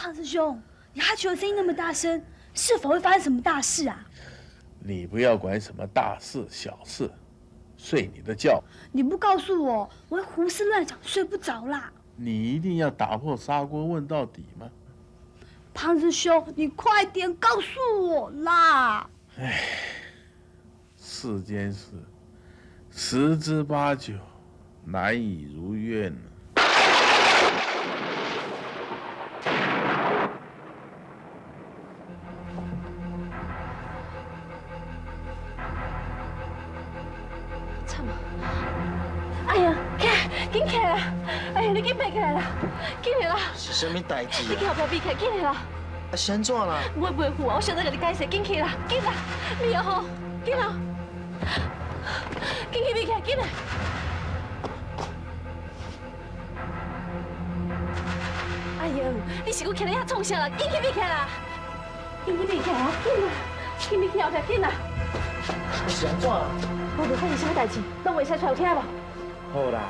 胖师兄，你哈球的声音那么大声，是否会发生什么大事啊？你不要管什么大事小事，睡你的觉。你不告诉我，我会胡思乱想，睡不着啦。你一定要打破砂锅问到底吗？胖师兄，你快点告诉我啦！哎，世间事，十之八九难以如愿呢。惨啊！哎呀，起来，紧起来啦！哎呀，你紧爬起来啦！紧来啦！是啥物代志？你去后壁避起来，紧来啦！啊，是按怎啦？我袂赴啊，我现在共你解释，紧去啦，紧啦，你啊吼，紧啦，紧去避起来，紧来！哎呦，你是阁徛咧遐创啥啦？紧去避起来啦！紧去避起来啊！紧啦，紧避起后壁，紧啦！是按怎啦？我袂发生啥物代志，拢袂使出来，有听无？好啦。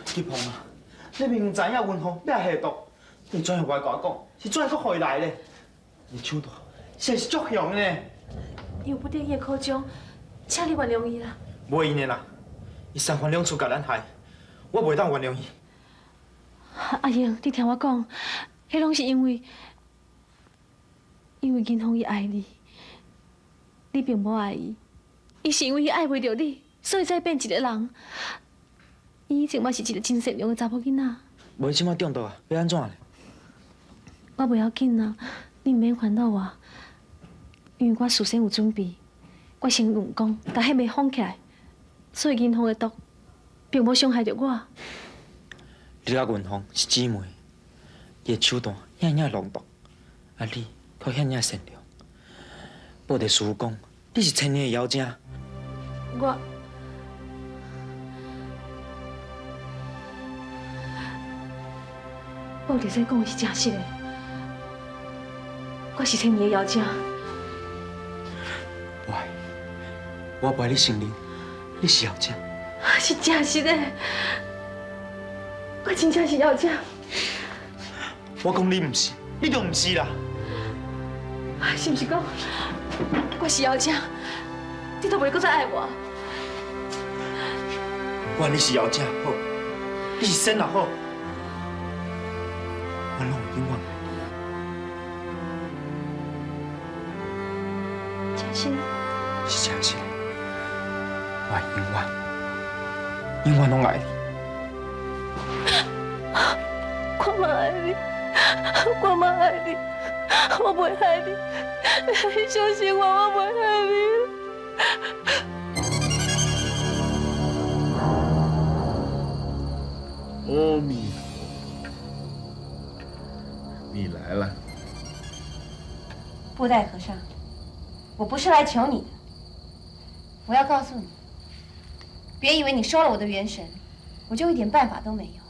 吉鹏啊，你明明知影云凤欲下毒，你怎会无爱共我讲？是怎会阁予伊来咧？伊手段实在是足凶呢。伊有不得已的苦衷，请你原谅伊啦。袂用的啦，伊三番两次共咱害，我袂当原谅伊。阿英，你听我讲，彼拢是因为，因为银凤伊爱你，你并无爱伊，伊是因为伊爱袂著你，所以才变一个人。伊以前嘛是一个真善良的查某囡仔。无伊这摆中毒啊，欲按怎咧？我袂要紧啊，你毋免烦恼我，因为我事先有准备，我先用功，共彼暝封起来，所以银凤的毒并无伤害著我。你佮银凤是姊妹，伊的手段遐尔浓毒，啊你却遐尔善良。报地师父讲，你是千年的妖精。我。报地师讲的是真实的，我是千年的妖精。我不爱你承认，你是妖精。是真实的，我真正是妖精。我讲你毋是，你就毋是啦。是毋是讲我是妖精，你都袂阁再爱我？管你是妖精好，你是仙也好。我拢会永远爱你。真实？是真实。我永远、永远拢爱你。我嘛爱你，我嘛爱你，我袂害你，你相信我，我袂害你。阿弥陀佛。你来了，布袋和尚，我不是来求你的，我要告诉你，别以为你收了我的元神，我就一点办法都没有，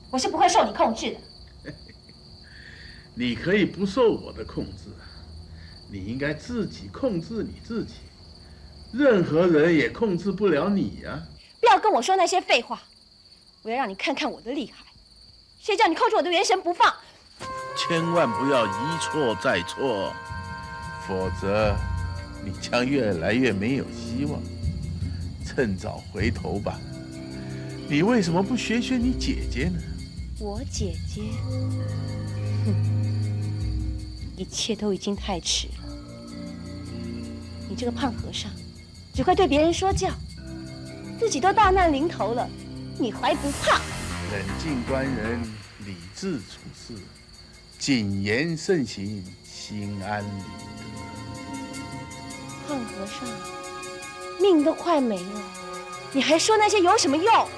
我是不会受你控制的。你可以不受我的控制，你应该自己控制你自己，任何人也控制不了你呀。不要跟我说那些废话，我要让你看看我的厉害。谁叫你扣住我的元神不放？千万不要一错再错，否则你将越来越没有希望。趁早回头吧。你为什么不学学你姐姐呢？我姐姐，哼，一切都已经太迟了。你这个胖和尚，只会对别人说教，自己都大难临头了，你还不怕？冷静观人，理智处事，谨言慎行，心安理得。胖和尚，命都快没了，你还说那些有什么用？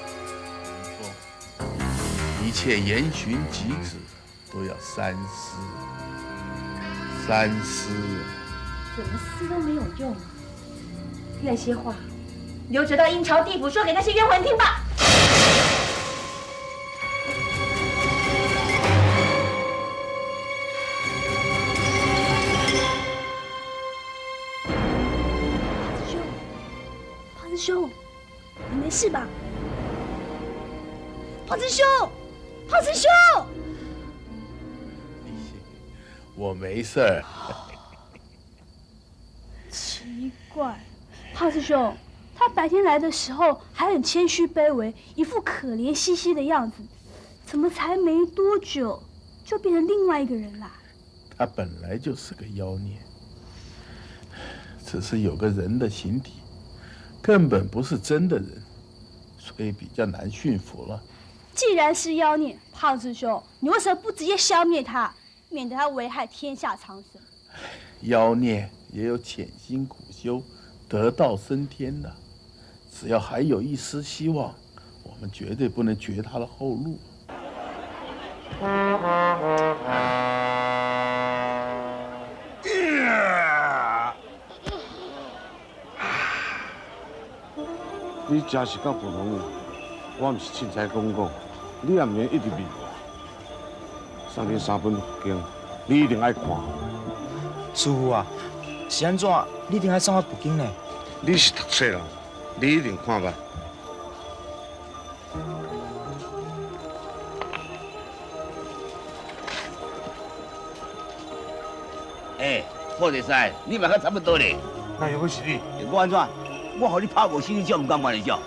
一切言行举止都要三思，三思。怎么思都没有用，那些话留着到阴曹地府说给那些冤魂听吧。胖子兄，胖子兄，你没事吧？胖子兄，胖子兄，我没事儿。奇怪，胖师兄，他白天来的时候还很谦虚卑微，一副可怜兮兮的样子，怎么才没多久就变成另外一个人啦？他本来就是个妖孽，只是有个人的形体，根本不是真的人，所以比较难驯服了。既然是妖孽，胖师兄，你为什么不直接消灭他，免得他危害天下苍生？妖孽也有潜心苦修、得道升天的，只要还有一丝希望，我们绝对不能绝他的后路。你真是够普通的，我毋是凊彩讲讲，你也毋免一直问我。送你三本佛经，你一定爱看。师父啊，是按怎？你一定爱送我佛经呢？你是读册人，你一定看捌。欸，破地师，你嘛较差不多咧。那又是你？我按怎？我予你拍无死，你才毋甘愿的，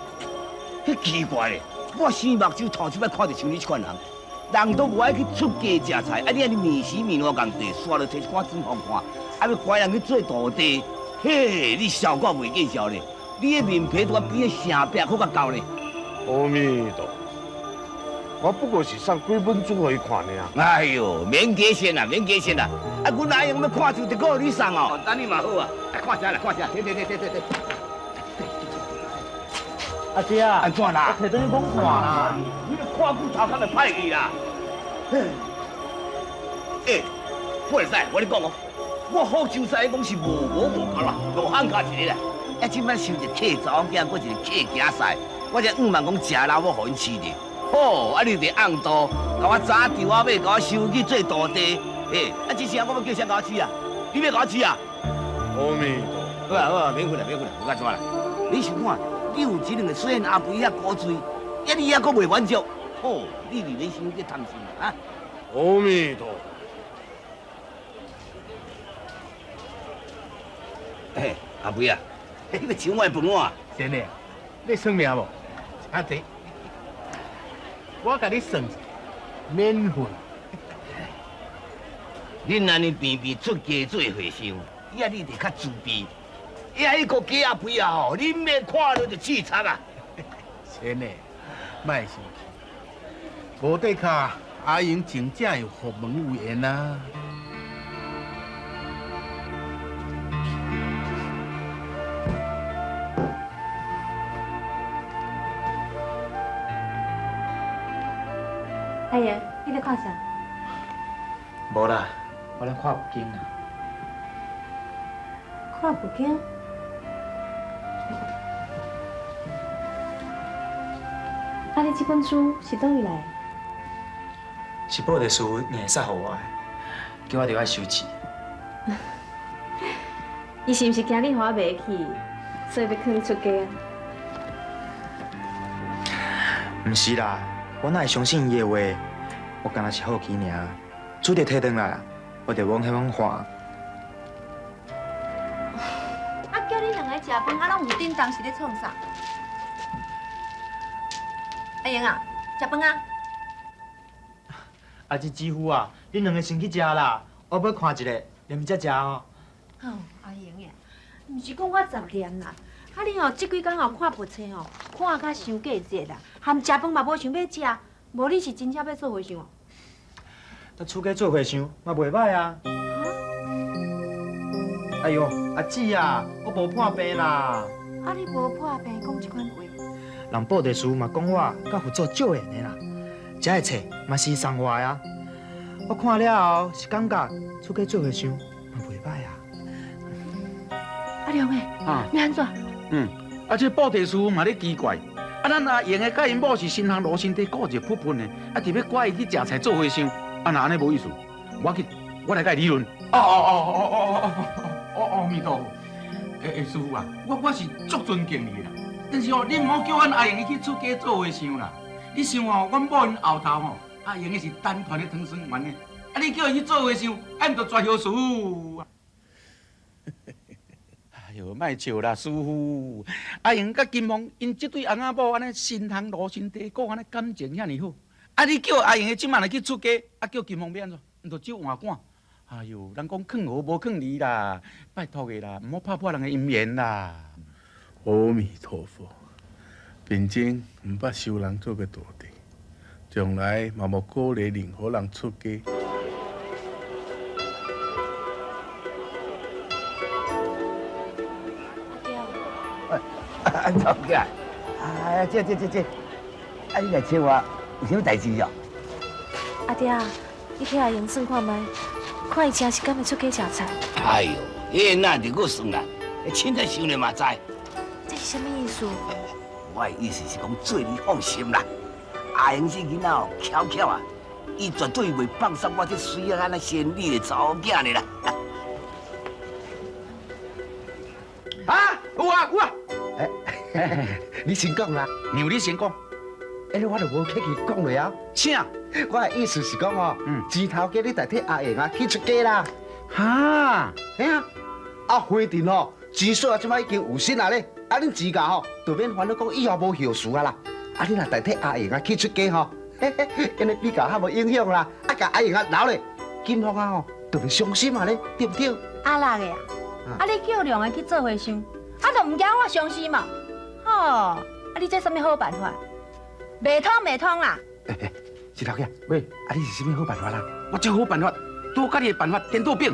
彼奇怪咧，我生目睭头一摆看著像你这款人，人都无爱去出家食菜，啊你按呢面死面烂共地，煞落提一寡纸予看，啊欲拐人去做徒弟，嘿，你笑我袂见笑咧，你的面皮拄仔比彼城壁阁较厚咧。阿弥陀，我不过是送几本书予伊看尔。哎呦，免假先啦，免假先啦，啊，阮阿英欲看书，就阁予你送哦，等你嘛好啊，来看啥啦，看啥，提提提提提。阿姐啊，按怎啦？我提转去罔看啦。你看久头壳就歹去啦。欸，不会使，我跟你讲哦，我福州师讲是无无无够啦，路汉卡一个啦。啊，这摆收一个客查某囝，阁一个客囝婿，我这五万讲食老，我予𪜶饲著。好，啊你伫暗度，共我早稻仔尾，共我收去做徒弟。欸，啊这声我欲叫谁共我饲啊？你欲共我饲啊？阿弥陀。好啊好啊，免费啦免费啦，无怎啦？你想看？你有这两个细汉阿肥遐古锥，啊你犹阁袂满足，哦，你伫咧伤这贪心啊！阿弥陀。嘿，阿肥啊，你欲抢我的饭碗？真的，你算命无？请坐。我共你算一下，免费。恁按呢平平出家做和尚，啊你就较自卑。遐彼个鸡仔肥啊吼，恁妹看著就气惨啊！真的，莫生气。无底卡，阿英真正有佛门有缘啊！阿爷，你咧看啥？无啦，我咧看佛经啦。看佛经？啊！你这本书是佗位来的？是布袋师硬塞予我的，叫我著爱收起。伊是毋是惊你予我卖去，所以欲劝你出家啊？毋是啦，我哪会相信伊的话？我敢若是好奇尔，书就提转来，我就往彼方看。啊，叫恁两个食饭，啊，拢毋叮当，是咧创啥？阿英啊，食飯啊！阿姊姊夫啊，恁兩个先去食啦，我欲看一下，念才食哦。哦，阿英呀，毋是講我雜念啦，啊你哦，這幾工哦看簿冊哦，看甲傷過熱啦，含食飯嘛無想欲食，無你是真正欲做和尚哦？啊，出家做和尚嘛袂䆀啊。哎喲，阿姊啊，我無破病啦。啊，你無破病，講這款話。人布袋師嘛講我佮佛祖借緣的啦，這个冊嘛是送我的啊。我看了後是感覺出家做和尚嘛袂䆀啊。阿良欸，欲按怎？嗯，啊，這布袋師嘛咧奇怪，啊，咱阿榮的佮𪜶某是身烘爐身體顧熱噗噴的，啊，特欲拐伊去食菜做和尚，啊，若按呢無意思，無要緊，我來佮伊理論。哦哦哦哦哦哦哦哦，阿彌陀佛，欸欸，師父啊，我是足尊敬你的啦，但是哦，你毋好叫阮阿榮伊去出家做和尚啦。你想哦，阮某𪜶後頭吼，阿榮的是單傳的唐僧丸的，啊，你叫伊去做和尚，啊，毋就絕後事。哎喲，莫笑啦，師父。阿榮佮金鳳𪜶這對翁仔某按呢身烘爐身地鼓，按呢感情遐爾好。啊，你叫阿榮的這馬來去出家，啊，叫金鳳欲按怎？毋就走換趕。哎喲，人講勸和無勸離啦，拜託的啦，毋好拍破人的姻緣啦。阿彌陀佛，貧僧毋捌收人做過徒弟，從來嘛無鼓勵任何人出家。阿雕，按怎起來？哎，這這這這，啊，你來找我有啥物代誌哦？阿爹，你替阿榮算看覓，看伊真是敢會出家食菜？哎喲，彼個哪就閣算啦，凊彩想咧嘛知。這是啥物意思？我的意思是講，做你放心啦。阿榮這囡仔哦，巧巧啊，伊絕對袂放鬆我這媠仔按呢仙女的查某囝的啦。啊，有啊有啊！欸，你先講啦，讓你先講。欸，我就無客氣講落啊。請。我的意思是講哦，錢頭家你代替阿榮啊去出家啦。哈，嘿啊，啊花田哦，錢嫂啊，這擺已經有身啊咧。啊，恁錢家吼，就免煩惱講以後無後事啊啦。啊，你若代替阿榮啊去出家吼，嘿嘿，按呢比較較無影響啦。啊，共阿榮啊留咧，金鳳啊吼，就袂傷心啊咧，對毋對？阿六的啊，啊你叫兩个去做和尚，啊就毋驚我傷心嘛？吼，啊你這啥物好辦法？袂通袂通啦！欸，錢頭家，喂，啊你是啥物好辦法啦？我這好辦法，拄佮你的辦法顛倒反。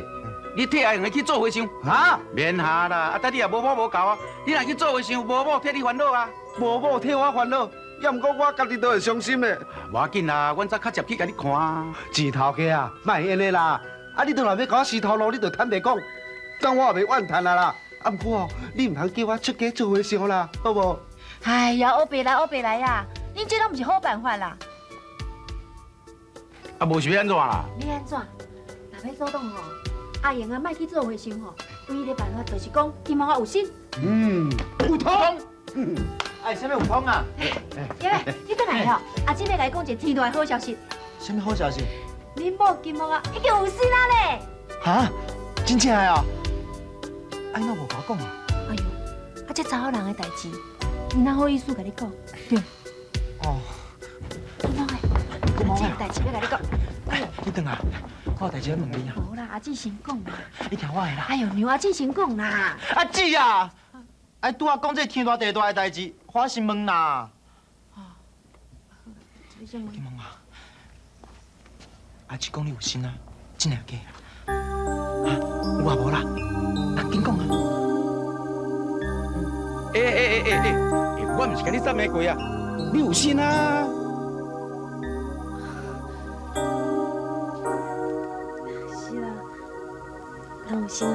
你替阿榮去做和尚，哈？免嚇啦，啊，但你也無某無猴啊，你若去做和尚，無某替你煩惱啊？無某替我煩惱，猶毋過我家己都會傷心的。無要緊啦，阮早較捷去共你看啊。錢頭家啊，莫按呢啦，啊，你都若欲共我死頭路，你就坦白講，當我也袂怨嘆啊啦。啊，毋過哦，你毋通叫我出家做和尚啦，好無？哎呀，烏白來烏白來啊！恁這攏毋是好辦法啦。啊，無是欲按怎啦？欲按怎？若欲阻擋吼，阿榮啊，莫去做和尚吼，唯一的辦法就是講金鳳啊有心。嗯，有通。哎，啥物有通啊？耶，你轉來吼，阿姊欲共你講一個天大的好消息。啥物好消息？恁某金鳳啊，已經有身啊咧！哈？真正的啊？啊，你哪無共我講啊？哎喲，啊這查某人的代誌，毋哪好意思共你講，對。哦。金鳳的，阿姊有代誌欲共你講。你轉來，我有代誌欲問你啊。無啦，阿姊先講啦。你聽我的啦。哎喲，讓阿姊先講啦。阿姊啊，哎，拄仔講這天大地大的代誌，我先問啦。你先問。金鳳啊，阿姊講你有身啊，真的假的？啊，有啊無啦？啊，緊講啊！欸欸欸欸欸，我毋是共你讚美過啊，你有身啊？是啦，人有身啊！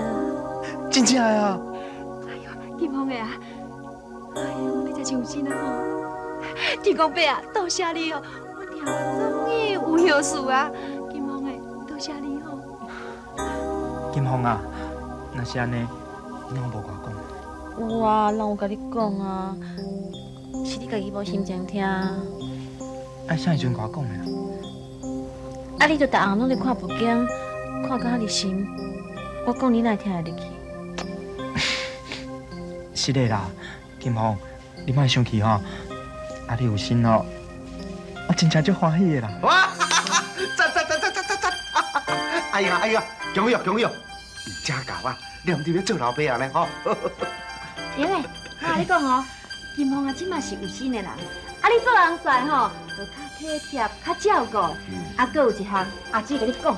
真正的啊！哎喲，金鳳的啊！哎喲，你真是有身啊吼！天公伯啊，多謝你哦，我聽終於有後事啊！金鳳的，多謝你吼！金鳳啊，若是按呢，你攏無共我講？有啊，人有共你講啊，是你家己無心情聽。啊，啥時陣共我講的啦？啊，你就逐項攏咧看佛經，看甲遐爾深，我講你哪會聽會入去？是的啦，金鳳，你莫生氣吼。啊，你有身哦，真正足歡喜的啦。哇！讚讚讚讚讚讚讚！哎呀哎呀，恭喜恭喜！真𠢕啊，念伫咧做老爸啊呢吼。英的，我共你講哦，金鳳啊，這馬是有心的人，啊，你做人帥吼，就較體貼、較照顧。啊，閣有一項，阿姊共你講，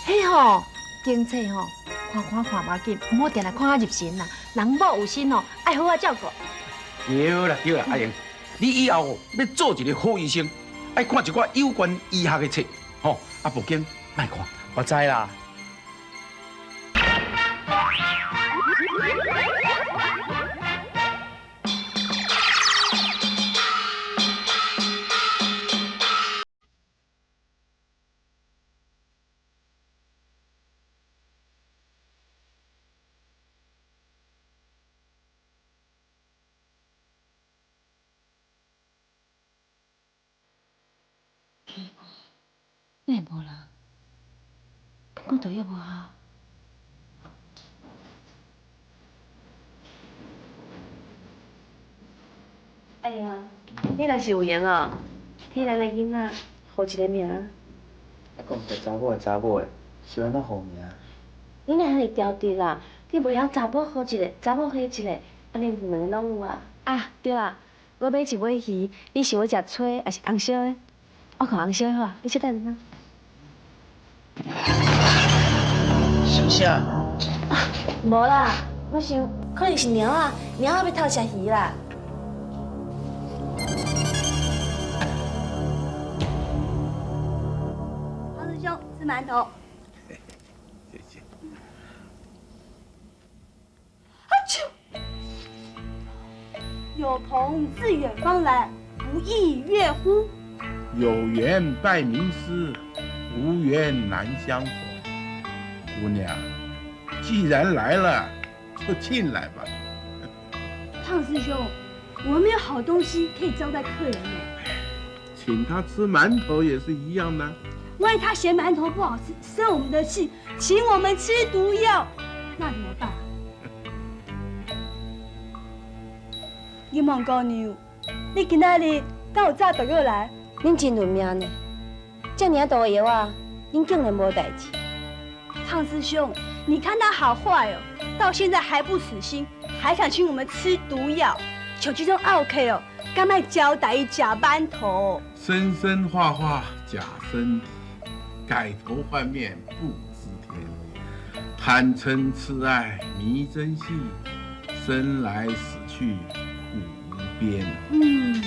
彼吼經冊吼，看看看無要緊，毋好定定看啊入神啦。人某有心哦，愛好好照顧。對啦對啦，阿英，你以後欲做一个好醫生，愛看一寡有關醫學的冊，吼，啊，佛經莫看。我知啦。奇怪，哪會無人？敢講毒藥無效？哎呀，你若是有閒哦，替咱的囡仔號一个名。啊，講著查某的查某的，是按怎號名？你哪遐爾挑剔啦？你袂曉查某號一个，查某號一个，按呢兩个攏有啊。啊，對啦，我買一尾魚，你想欲食炊抑是紅燒的？我看紅燒的好啊，你小等下。想啥？無啦，我想可能是貓仔，貓仔欲偷食魚啦。黃師兄，吃饅頭。謝謝。阿啾！有朋自遠方來，不亦樂乎？有緣拜名師，無緣難相逢。姑娘，既然來了，就進來吧。胖師兄，我們沒有好東西可以招待客人呢。請他吃饅頭也是一樣的。萬一他嫌饅頭不好吃，生我們的氣，請我們吃毒藥，那怎麼辦？金鳳姑娘，你今仔日敢有炸毒藥來？恁真論命呢，這爾大的藥啊，恁竟然無代誌。胖師兄，你看他好壞哦，到現在還不死心，還想請我們吃毒藥。像這種奧客哦，敢愛招待伊食饅頭？生生化化假身體，改頭換面不知天。貪嗔癡愛迷真細，生來死去苦無邊。嗯。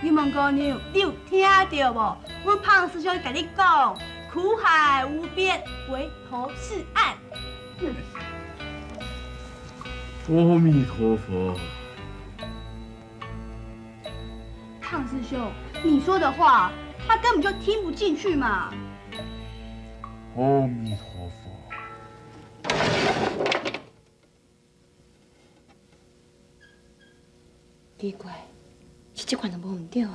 金鳳姑娘，你有聽到無？阮胖師兄共你講，苦海無邊，回頭是岸。阿彌陀佛。胖師兄，你說的話，他根本就聽不進去嘛。阿彌陀佛。奇怪。是這款都無毋對啊！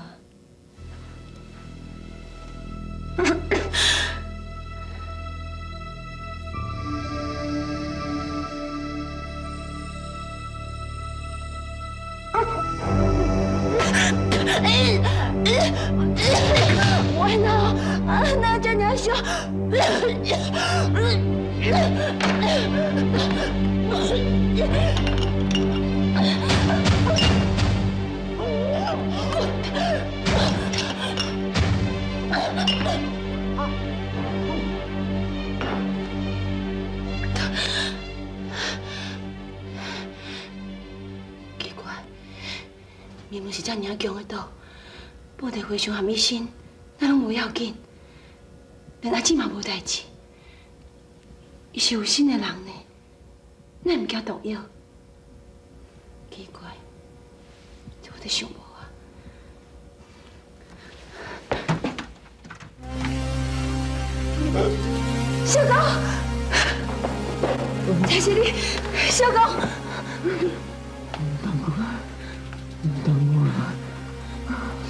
我哪啊哪這爾燒？奇怪，明明是這爾強的毒，報地和尚和醫生，那攏無要緊，連阿姊嘛無代誌。伊是有心的人呢，哪會毋驚毒藥？奇怪，這我都想無啊。小公，這是你，小公。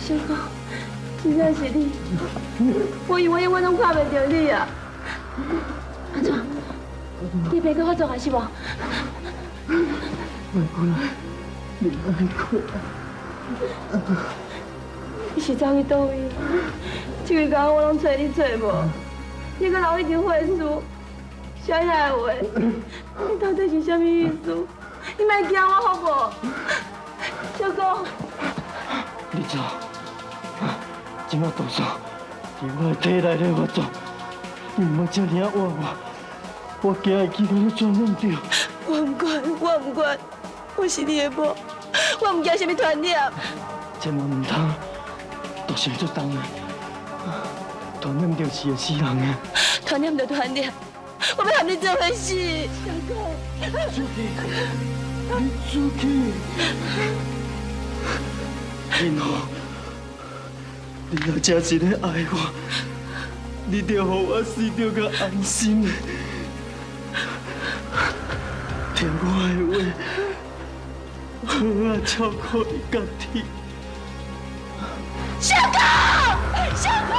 小公，真正是你，我以为永远拢看袂著你啊！按怎？你病阁发作还是无？莫过来，你莫过来。你是走去佗位？這几工我攏揣你揣無，你閣留彼間血書，寫遐个話，你到底是啥物意思？你莫驚我好無？小公，你走，這馬毒素佇我的體內咧發作，你毋好這爾仔怨我，我驚會去予你傳染著。我毋管，我毋管，我是你的某，我毋驚啥物傳染。千萬毋通，毒性足重的，傳染著是會死人的。傳染就傳染，我欲和你做伙死。小公，出去，你出去。银凤，你若真是咧爱我，你著予我死著較安心。聽我的話，好好照顧你家己。小公，小公。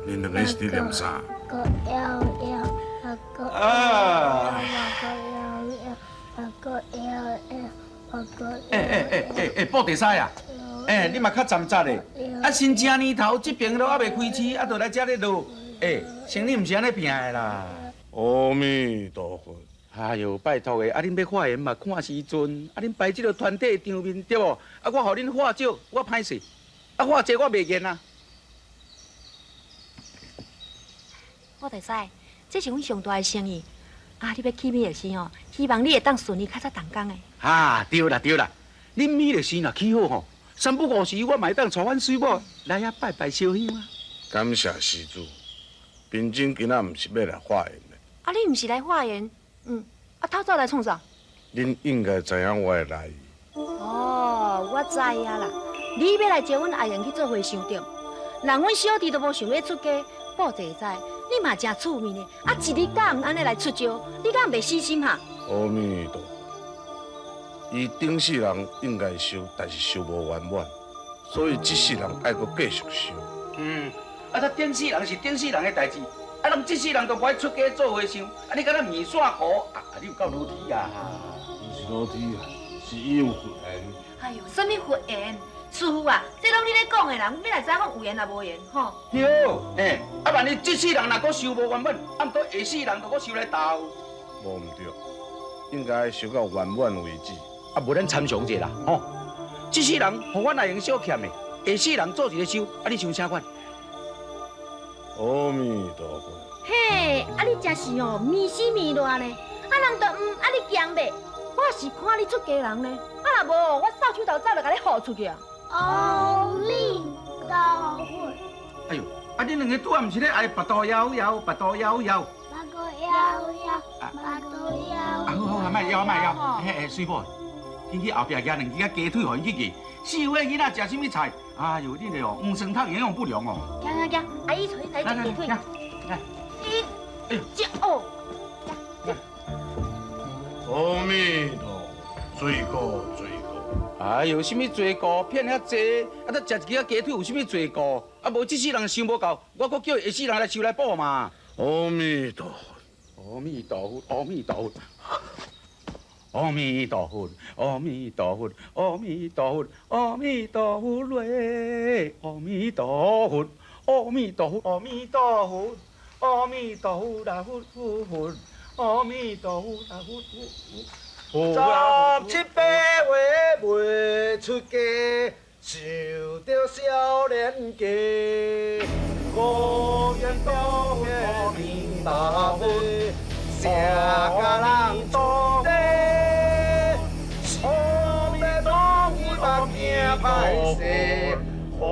恁两个是伫念啥？啊！欸，布袋师啊！欸，你嘛较掺杂嘞！啊，新正年头，这边都还袂开市，啊，就来遮咧落。欸，生意毋是按呢拼的啦。阿弥陀佛。哎哟，拜托的，啊，恁欲化缘嘛，看时阵，啊，恁摆这个团体场面对无？啊，我予恁化少，我歹势，啊，化济我袂见啊。布袋师，这是阮上大的生意，啊，你欲起米律师吼，希望你会当顺利较早动工的。啊，对啦对啦，恁米律师若起好吼，三不五时我嘛会当带阮水某来遐拜拜烧香啊。感谢施主，贫僧今仔毋是欲来化缘的。啊，你毋是来化缘？嗯，啊，透早来创啥？恁应该知影我的来意。哦，我知影啦，你欲来招阮阿英去做和尚对？人阮小弟都无想欲出家，布袋师，你嘛真趣味呢。啊，一日敢毋按呢来出招，你敢袂死心哈？阿弥陀佛，伊顶世人应该修，但是修无圆满，所以这世人爱阁继续修。嗯，啊，这顶世人是顶世人的代志。啊，人这世人都无爱出家做和尚，啊，你敢若面线糊，啊，你有够裸体啊？毋是裸体啊，是伊有佛缘。哎呦，啥物佛缘？师父啊，这拢你咧讲的啦，阮欲来知影讲有缘也无缘吼。对，欸，啊，万一这世人若阁修无圆满，啊，毋过下世人就阁修来投。无毋对，应该修到圆满为止。啊，无咱参详者啦，吼。这世人予阮阿英小欠的，下世人做一个修，啊，你想啥款？阿弥陀佛。嘿，啊你真是哦，迷死迷乱呢！啊人就毋，啊你强袂？我是看你出家人呢，啊若无，我扫帚头早就共你呼出去啊！阿弥陀佛。哎呦，啊恁两个拄仔毋是咧爱腹肚枵枵，腹肚枵枵。腹肚枵枵，腹肚枵。啊好好啊，莫枵莫枵，嘿嘿，水某，紧去后壁举两支仔鸡腿，予𪜶去夹。四岁囡仔食啥物菜？哎呦，恁个哦，黄酸痛营养不良哦。行行行，阿姨带你来食鸡腿。来，一，这哦。阿弥陀佛，罪过罪过。哎呦，啥物罪过？骗遐济，啊，才食一支仔鸡腿有啥物罪过？啊，无这世人想无够，我阁叫下世人来收来补嘛。阿弥陀佛，阿弥陀佛，阿弥陀佛。阿弥陀佛，阿弥陀佛，阿弥陀佛，阿弥陀佛嘞！阿弥陀佛，阿弥陀佛，阿弥陀佛，阿弥陀佛啦佛佛佛，阿弥陀佛。十七八月袂出家，想著少年家，五言多阿弥陀佛，声甲人多。阿弥陀佛，惊歹势，阿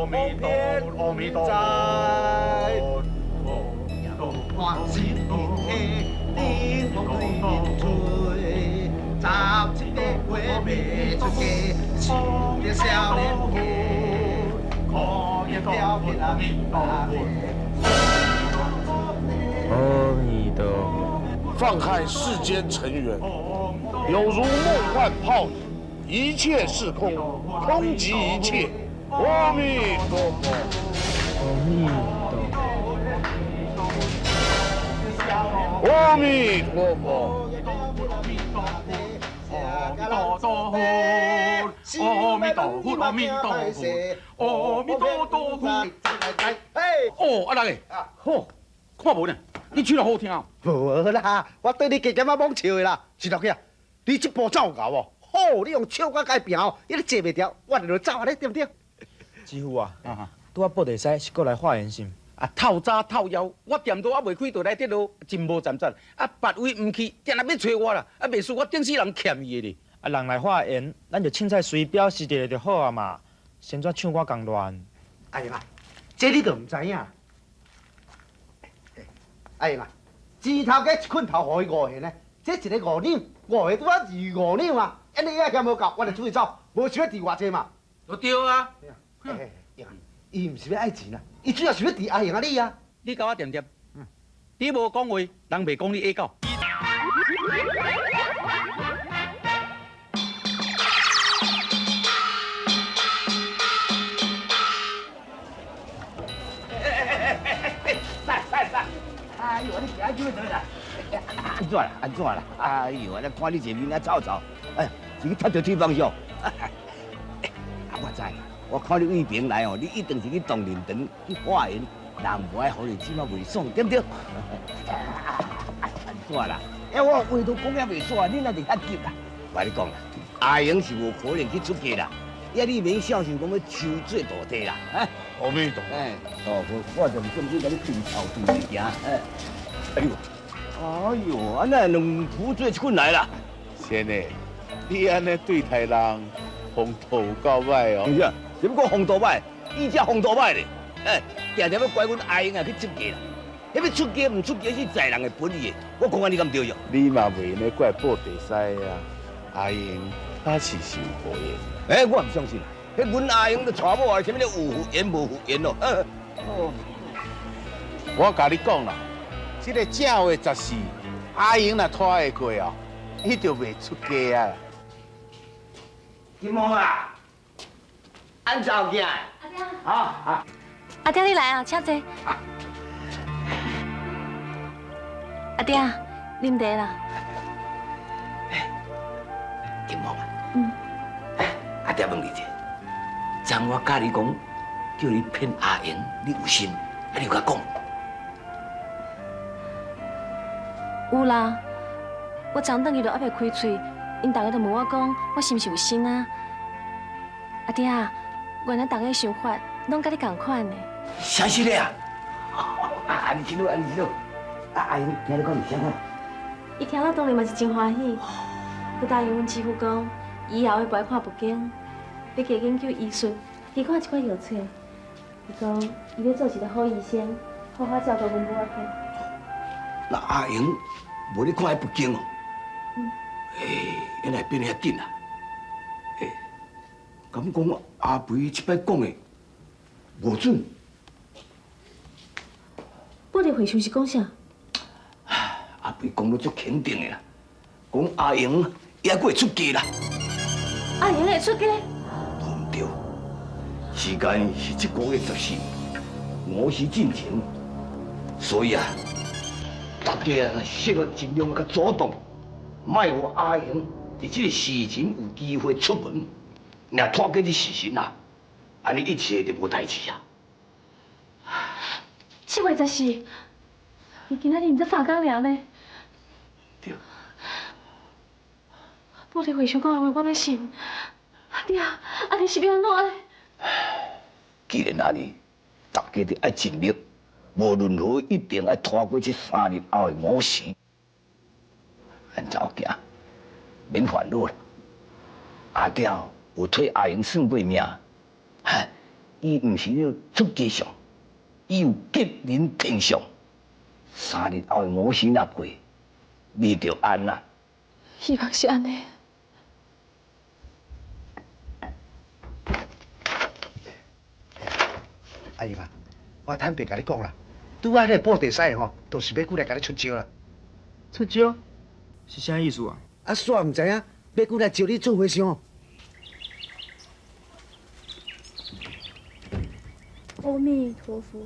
弥陀佛，阿弥陀佛。我心里顶风吹，十七八月袂出家，想著少年家，可以飘起阿弥陀佛。阿弥陀佛。放开世间尘缘，有如梦幻泡影，一切是空，空即一切。阿弥陀佛。阿弥陀佛。阿弥陀佛。阿弥陀佛，阿弥陀佛，阿弥陀佛，阿弥陀佛。哦，阿六个，好，看无呢？你唱得好听哦。无啦，我对你加减仔罔笑的啦。是老兄，你这步走有够哦。好，你用笑甲改拼哦，伊咧坐袂牢，我就来走啊咧，对不对？师傅啊，拄仔布袋师是阁来化缘是毋？啊，透早透枵，我店都还袂开，就来得落，真无站站。啊，别位毋去，定定欲揣我啦。啊，袂输我顶世人欠伊的咧。啊，人来化缘，咱就凊彩随表示一下就好啊嘛。先怎唱歌共乱？阿英啊，这你就毋知影。阿英啊，钱头家一捆头予伊五元呢，这一个五两，五个拄仔二五两啊。按呢伊也嫌无够，我就出去走，无想欲治偌济嘛。就对啊。欸，伊毋是欲爱钱啊，伊主要是欲治阿英啊你啊。你共我恬恬，你无讲话，人袂讲你下狗。哎呦，你行这倒啦？按怎啦？按怎啦？哎呦，我看你这面仔臭臭，哎，是去踢著铁方向。啊，我知，我看你对边来哦，你一定是去动灵堂去化缘，人无爱予你这马袂爽，对不对？按怎啦？哎，我话都讲也袂煞，你哪会遐急啦？我跟你讲啦，阿英是无可能去出家啦，遐你免相信讲欲收做徒弟啦，啊！阿弥陀佛。哎，哦，我就准备共你对头对物件。哎，哎呦，哎呦，按呢两壶做一捆来啦。先生，你按呢对待人，风度有够歹哦。是啊，什么讲风度歹？伊才风度歹咧。哎，定定欲怪阮阿英啊去出家啦。彼欲出家毋出家是在人的本意的。我讲按呢敢对著？你嘛袂用怪布袋师啊，阿英他是受福缘。哎，我毋相信。彼阮阿英都娶某啊，啥物咧有福缘无福缘咯？哦，我共你讲啦，这个正月十四，阿英若拖会过哦，伊就袂出家啊。金毛啊，按怎有囝？阿爹。好啊。阿爹你来啊，请坐。阿爹，啉茶啦。金毛啊。嗯。阿爹问你一下。昨我佮你讲，叫你骗阿英，你有信？啊，你有共讲？有啦，我昨转去就犹袂开喙，𪜶逐个就问我讲，我是毋是有心啊？阿爹啊，原来逐个想法拢佮你仝款的。啥是的啊？啊，按呢真好，按呢真好。啊，阿英听你讲是啥款？伊听了当然嘛是真欢喜，阁答应阮姊夫讲，以后会无爱看佛经。欲加研究医术，加看一寡药册。伊讲，伊欲做一个好医生，好好照顾阮母仔囝。那阿英无咧看彼佛经哦？嗯。欸，𪜶会变遐紧啊？欸，敢讲阿培这摆讲的无准？布袋和尚是讲啥？阿培讲得足肯定的啦，讲阿英伊犹阁会出家啦。阿英会出家？对，时间是这个月14，午时进前，所以啊，大家啊，设法尽量共阻挡，莫予阿英伫这个时辰有机会出门，若拖过这时辰啊，按呢一切就无代志啊。7月14，伊今仔日毋才3工尔呢，对。布袋和尚讲的话，我欲信。阿爹，啊你是欲按怎咧？既然按呢，大家就爱尽力，无论如何一定爱拖过这三日后的午时。咱走行，免烦恼啦。阿刁有替阿英算过命，哈，伊毋是咧出家相，伊有吉人天相。三日后的午时若过，你就安啦。希望是按呢。阿英啊，我坦白共你讲啦，拄仔彼个布袋师吼，就是欲过来共你出招啦。出招？是啥意思啊？啊，煞毋知影，欲过来招你做和尚。阿弥陀佛。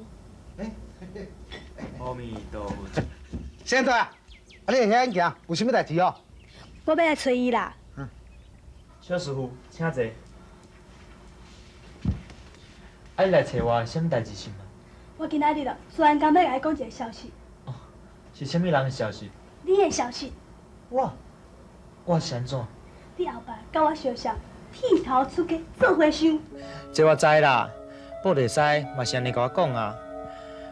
阿弥陀佛。先生啊，啊你会遐行，有啥物代志哦？我欲来揣伊啦。小师傅，请坐。啊，你来揣我，啥物代志是吗？我今仔日哦，突然间欲共你讲一个消息。哦，是啥物人的消息？你的消息。我，我是按怎？你后摆佮我相像，剃头出家做和尚。这我知啦，布袋师嘛是按呢共我讲啊。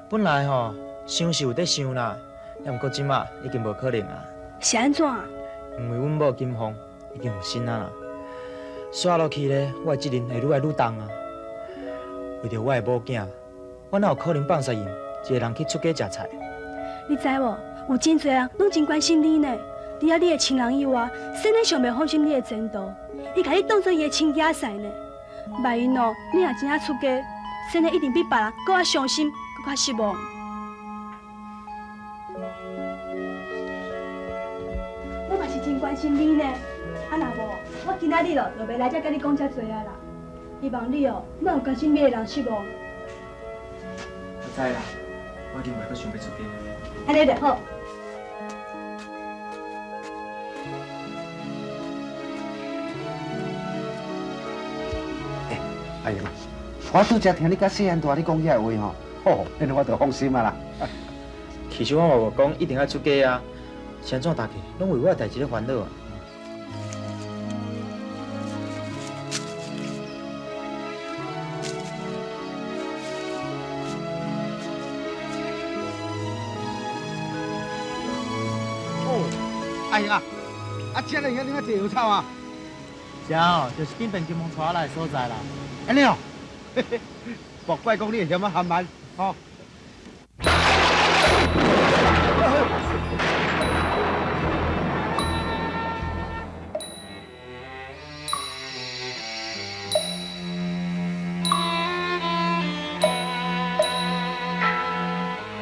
本来吼，想是有咧想啦，也毋过这马已经无可能啊。是按怎？因为阮某金凤已经有身啊啦，煞落去咧，我的责任会愈来愈重啊。为著我的某囝，我哪有可能放杀𪜶一个人去出家食菜？你知无？有真济人拢真关心你呢。除了你的亲人以外，谁人上袂放心你的前途？伊共你当做伊的亲囝婿呢。万一哦，你若真正出家，先生一定比别人阁较伤心，阁较失望。我嘛是真关心你呢。啊，若无，我今仔日哦，就袂来遮共你讲遮济啊啦。希望你哦，莫予关心你的人失望。我知啦，我已经袂阁想欲出家。按呢就好。阿英，我拄才听你佮细汉大咧讲遐话吼，吼，按呢我就放心啊啦。其实我嘛无讲一定爱出家啊，是按怎大家拢为我的代志咧烦恼啊。哦，阿英啊，啊，这里遐你遐济药草啊？这哦，就是顶边金凤带我来的所在啦。按呢哦，莫怪讲你会嫌我含慢，吼。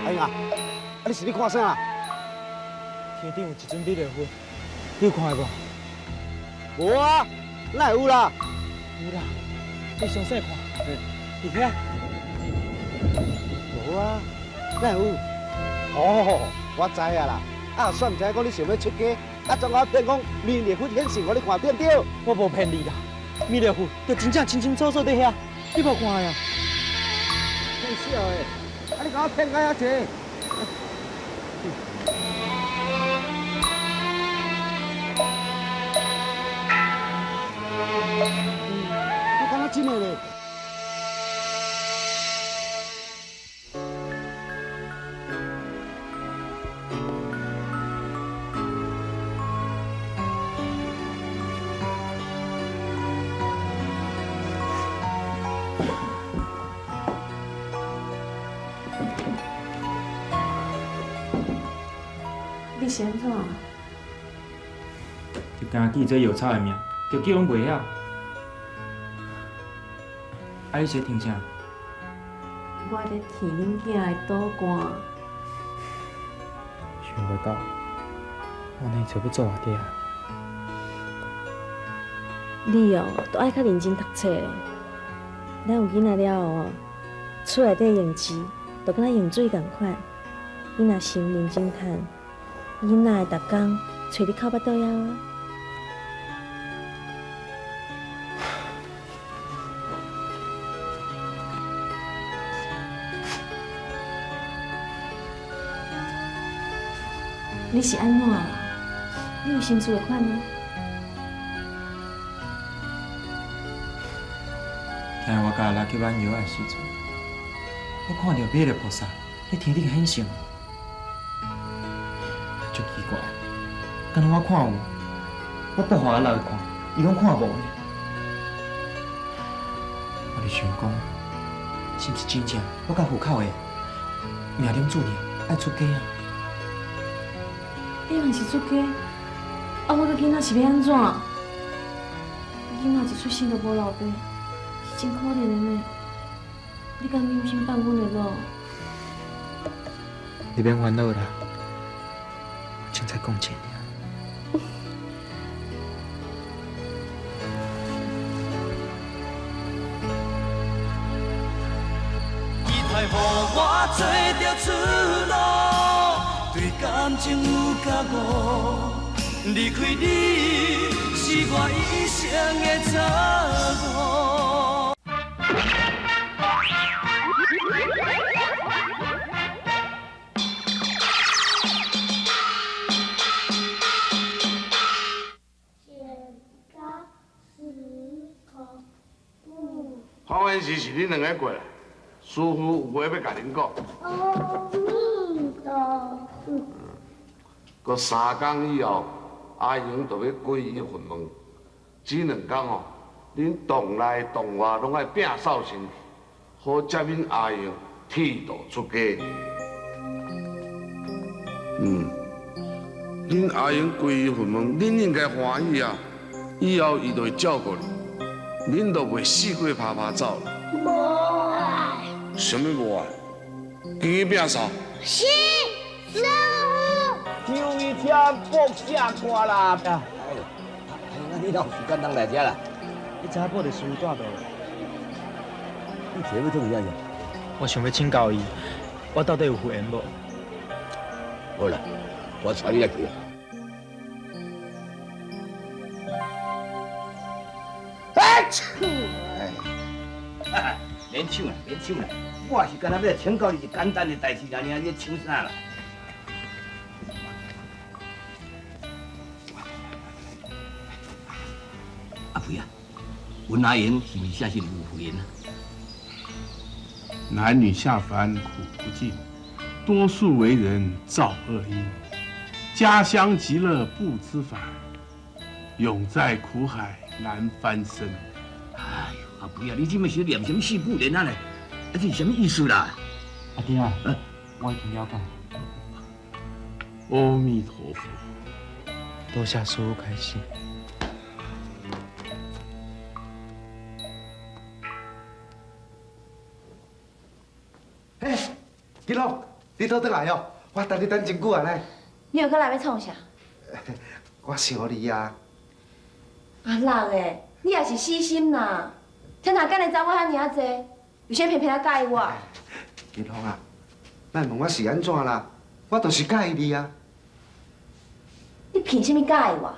阿英啊，啊你是咧看啥？天顶有一尊弥勒佛，你有看到无？无啊，哪会有啦？有啦。你详细看，伫遐。无啊，哪会有？哦，我知啊啦。啊，煞毋知影讲你想欲出家，啊，总我骗讲弥勒佛显圣，予你看对毋对？我无骗你啦，弥勒佛就真正清清楚楚伫遐，你无看啊？骗笑的，啊，你共我骗到遐济。我感觉真的咧。你是按怎？就惊记这药草的名，就叫阮袂晓。啊！你是咧听啥？我咧听恁囝的赌歌。想袂到，我呢就欲做阿爹啊！你哦，都爱较认真读册。咱有囡仔了后哦，厝内底用钱，就敢若用水仝款。你若想认真趁，囡仔会逐工揣你哭腹肚枵啊！你是按怎啦？你有心事的款啊？听我佮阿六去挽药的时阵，我看著弥勒菩萨伫天顶显圣，足奇怪，敢若我看有，我不予阿六看，伊拢看无呢。我就想讲，是毋是真正我佮户口的命中注定爱出家啊？你若是出家，啊，我佮囡仔是欲按怎？囡仔一出生就无老爸，是真可怜的呢。你敢忍心放阮的某？你免烦恼啦，我凊彩讲者尔。期待予我找著出路，对感情有觉悟，离开你是我一生的错误。欢欢喜是恁两个过来，师父有话欲共恁讲。阿弥陀佛。阁3工以后，阿英就欲皈依佛门。这2工哦，恁洞内洞外拢爱摒扫清气，好接引阿英剃度出家。恁阿英皈依佛门，恁应该欢喜啊！以后伊就会照顾你。恁就袂四界趴趴走了。无爱。啥物无爱？紧去摒扫。是，师父。终于听国家歌啦！哎呦，啊你哪有时间通来遮啦？你知影报地师父蹛倒？你提欲创啥去？我想欲请教伊，我到底有佛缘无？好啦，我带你来去。哎，免抢啦，免抢啦！我是干焦欲来请教你一简单的代志，尔尔，你抢啥啦？阿肥啊，阮阿英是毋是写实有佛缘啊？男女下凡苦不尽，多数为人造恶因，家乡极乐不知返，永在苦海难翻身。哎呦，阿肥啊，你这摆是念什么四句联啊咧？啊，这是什么意思啦？阿爹啊，我已经了解。阿弥陀佛，多谢师父开示。嘿，金凤，你倒转来哦，我等你等真久啊咧。你又阁来欲创啥？我想你啊。阿六欸，你也是死心啦！天下间的查某遐尔仔济，为啥偏偏仔佮意我？金凤啊，莫问我是按怎啦，我就是佮意你啊。你凭啥物佮意我？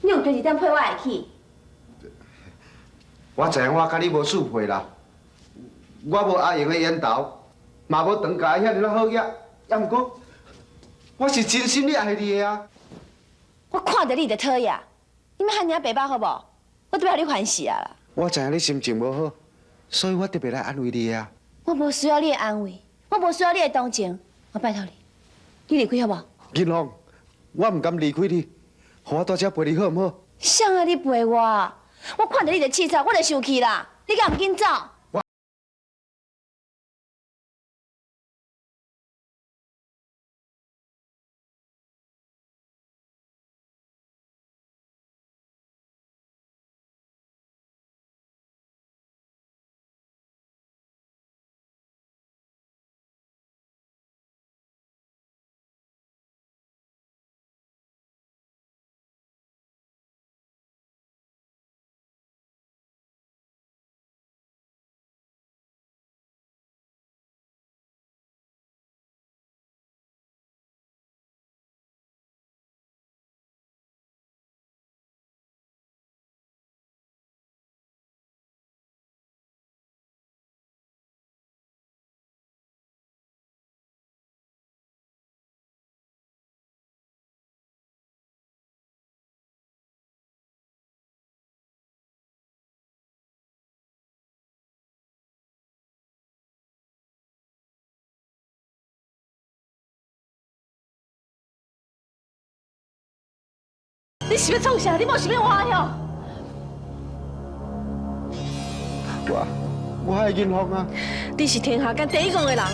你有对一点配我会起？我知影我佮你无相配啦，我无阿英的缘投，嘛无唐家遐尔仔好额，也毋过我是真心咧爱你的啊。我看著你就讨厌。你莫遐尔白目好无？我都欲予你烦死啊啦！我知影你心情无好，所以我特别来安慰你啊。我无需要你的安慰，我无需要你的同情，我拜托你，你离开好无？金凤，我毋甘离开你，予我蹛遮陪你好毋好？谁爱你陪我？我看著你就气吵，我就生气啦！你敢毋紧走？你是欲创啥？你某是欲换哟？我爱银凤啊！你是天下间第一戆的人，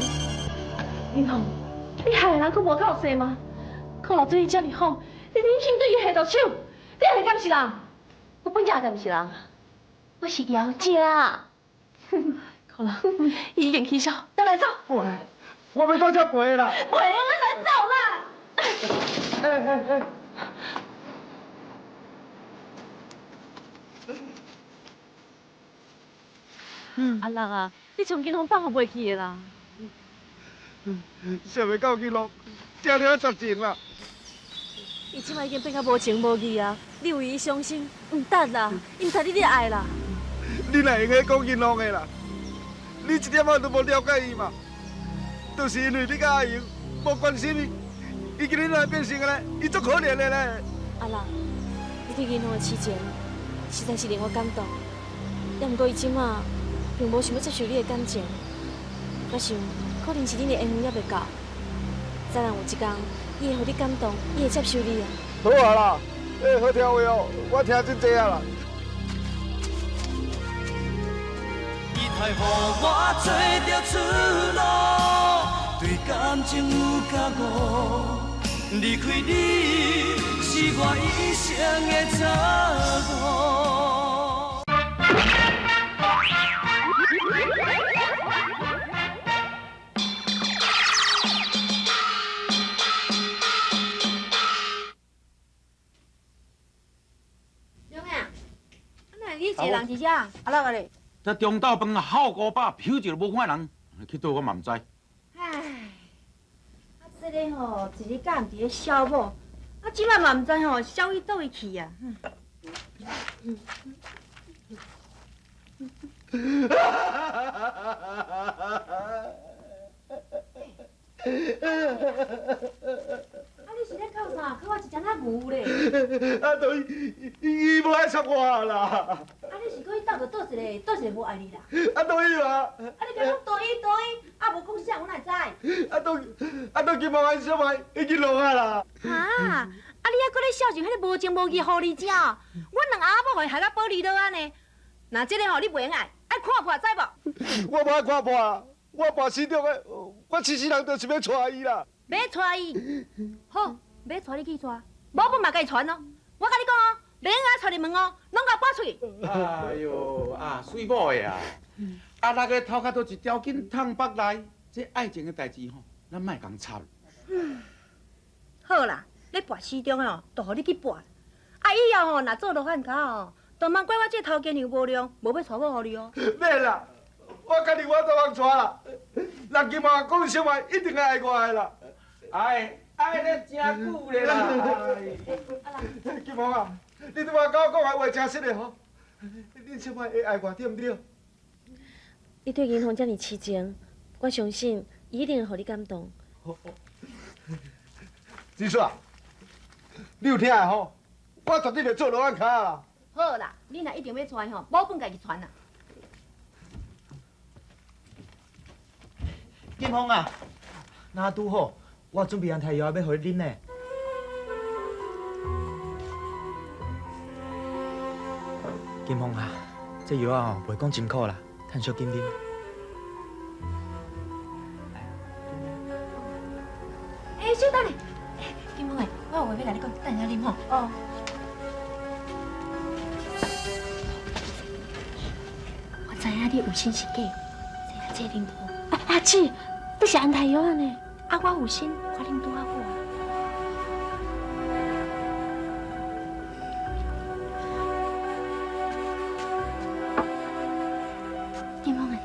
银凤，你害的人阁无够济吗？可老对伊遮尔好，你忍心对伊下毒手？你还敢是人？我本来就毋是人，我是妖精。好啦，伊已经起痟，咱来走。我欲到遮陪啦。袂用，咱来走啦。哎哎哎！阿六啊，你将金凤放予袂去的啦。想袂到金凤，这尔绝情啦！伊这摆已经变甲无情无义啊！你为伊伤心，毋值啦，伊毋值你的爱啦。你哪会用得讲金凤的啦？你一点仔都无了解伊嘛？就是因为你佮阿英无关心伊，伊今日来变成按呢，伊足可怜的咧。阿六，你对银凤的痴情，实在是令我感动。也毋过伊这马并无想欲接受你的感情，我想可能是恁的缘分犹未到。再来有一天，伊会予你感动，伊会接受你啊。好啊啦，欸，好听话哦，我听真济啊啦。伊太予我找著出路，对感情有觉悟，离开你是我一生的错误。你一个人伫遮，阿六咧？这中昼饭好五百，飘一个无看人，去佗我嘛毋知。唉，啊，这个吼，一日敢毋伫咧痟某，啊，这摆嘛毋知吼，痟去佗位去啊。啊！你是咧哭啥？哭我一阵仔牛咧。啊，都伊伊无爱插我啦。啊！你是阁去斗著佗一个，佗一个无爱你啦？啊，都伊嘛。啊！你敢讲佗伊佗伊，啊无讲啥，我哪会知？啊，都啊都金凤安小妹已经落啊啦。哈！啊！你犹阁咧孝顺彼个无情无义狐狸精哦！阮两阿某予伊害到玻璃落按呢。若这个吼你袂用爱，爱看破知无？我无爱看破，我跋死中的，我痴死人就是欲娶伊啦。欲娶伊，好，欲娶你去娶，某本嘛共伊传哦。我共你讲哦，袂用共娶入门哦，拢共赶出去。哎哟，啊，媠某的啊，啊，那个头壳都一条筋烫腹内，这爱情的代志吼，咱莫共插。好啦，咧跋死中的哦，就予你去跋。啊，以后吼，若做罗汉跤哦，就莫怪我这头家娘无良，无欲娶某予你哦。免啦，我家己我都通娶啦。人金凤讲小妹一定会爱我的啦。爱爱咧真久咧啦！金凤啊，你拄仔甲我讲的话真实的吼，恁小妹会爱我对毋对？你对银凤遮尔痴情，我相信伊一定会予你感动。子孙啊，你有听的吼？我绝对会做罗汉跤啦。好啦，你若一定欲娶吼，某本家己传啦。金凤啊，若拄好。我准备安胎药欲予你啉呢。金凤啊，这药仔吼袂讲真苦啦，趁小紧啉。欸，小等下，金凤欸，我有话欲共你讲，等下啉吼。哦。我知影你有心是假，知影这啉无？啊，阿姊，你是安胎药仔呢？啊，我有心，我啉拄仔好啊。金凤欸，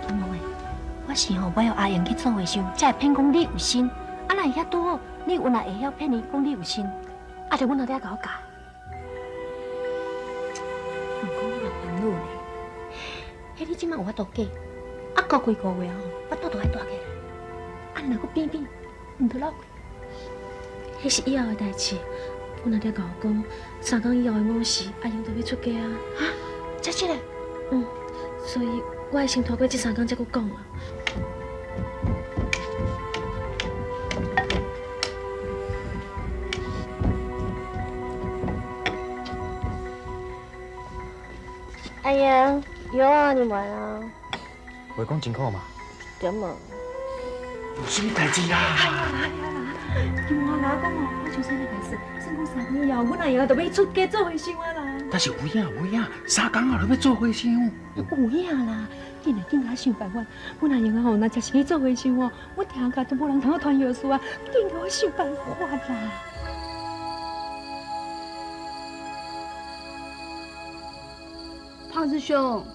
金凤欸，我是吼欲予阿英去做和尚，才会骗讲你有心。啊，若会遐拄好，你有若会晓骗伊讲你有心，啊，著阮老爹共我教。毋过我嘛烦恼呢，彼你这马有法度假，啊，过几个月吼，腹肚就爱大起来，啊，若阁变变，毋著落去。彼是以后的代志，阮阿爹共我讲，3工以后的午时，阿英就欲出嫁啊。哈，真实的？嗯，所以我会先拖过这3工才阁讲啊。哎呀，有啊，你玩啊。袂讲真苦嘛？点啊？有啥物代志啦？哎呀啦啦，金华老讲哦，我从细汉开始，算讲三天以后，阮阿爷就欲出家做和尚啊啦。但是有影无影，三工后就欲做和尚。有影啦，紧来紧来想办法。阮阿爷啊吼，若真是去做和尚哦，我听甲都无人通好传钥匙啊，紧予我想办法啦。胖师兄，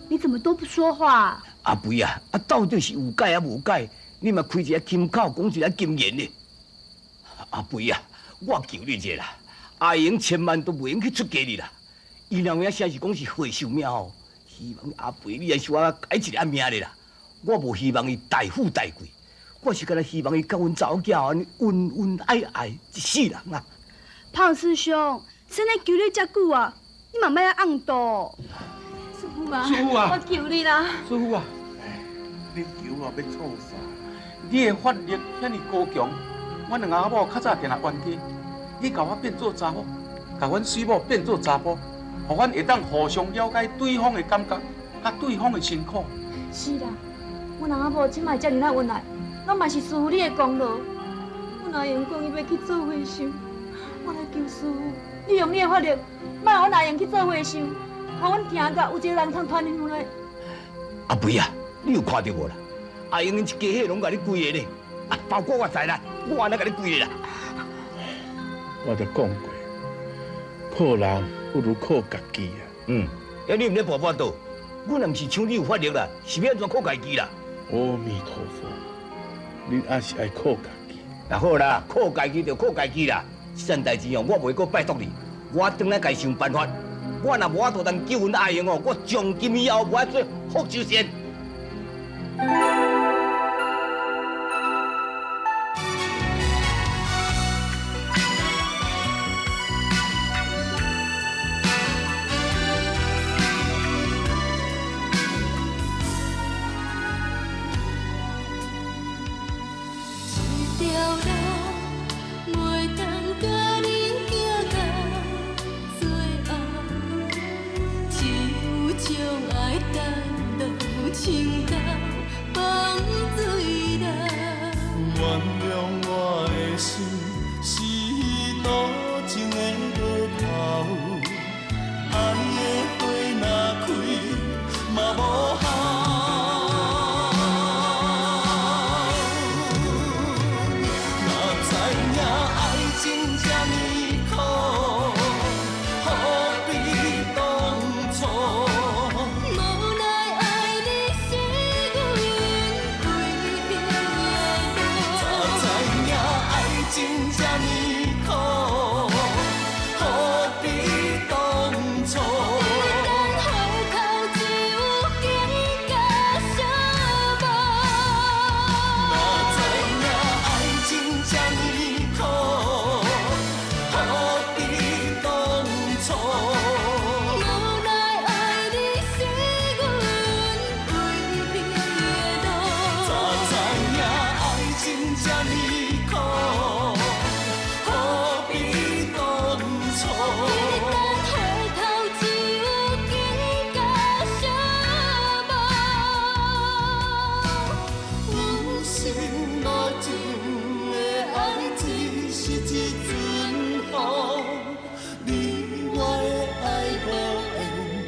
你怎么都不说话？阿肥啊，啊到底是有解啊无解？你嘛开一个金口，讲一个金言呢？阿肥啊，我求你一下啦，阿英千万都袂用去出家哩啦。伊若有影写是讲是和尚命吼，希望阿肥你来小可改一下命咧啦。我无希望伊大富大贵，我是干焦希望伊佮阮查某囝按呢恩恩爱爱一世人啊。胖师兄，先咧求你遮久啊，你嘛莫遐暗度。师父啊，师父啊，我求你啦！师父啊，你求我欲创啥？你的法力遐尔高强，阮两阿某较早定定冤家，你共我变做查某，共阮水某变做查埔，予阮会当互相了解对方的感觉，佮对方的辛苦。是啦，阮翁仔某这摆遮尔仔恩爱，拢嘛是师父你的功劳。阮阿英讲伊欲去做和尚，我来求师父，你用你的法力，莫予阮阿英去做和尚，予阮听甲有一个人通传下来。阿肥啊，你有看著无啦？阿英𪜶一家伙拢共你规个咧，啊，包括我在内，我按呢共你规个啦。我就讲过，靠人不如靠家己啊。嗯，啊，你毋咧跋跋倒，阮也毋是像你有法力啦，是欲按怎靠家己啦？阿弥陀佛，你还是爱靠家己。那好啦，靠家己就靠家己啦。这件代志哦，我袂阁拜托你，我转来家想办法。我若无法度通救阮阿英哦，我从今以后无爱做福寿仙。真这呢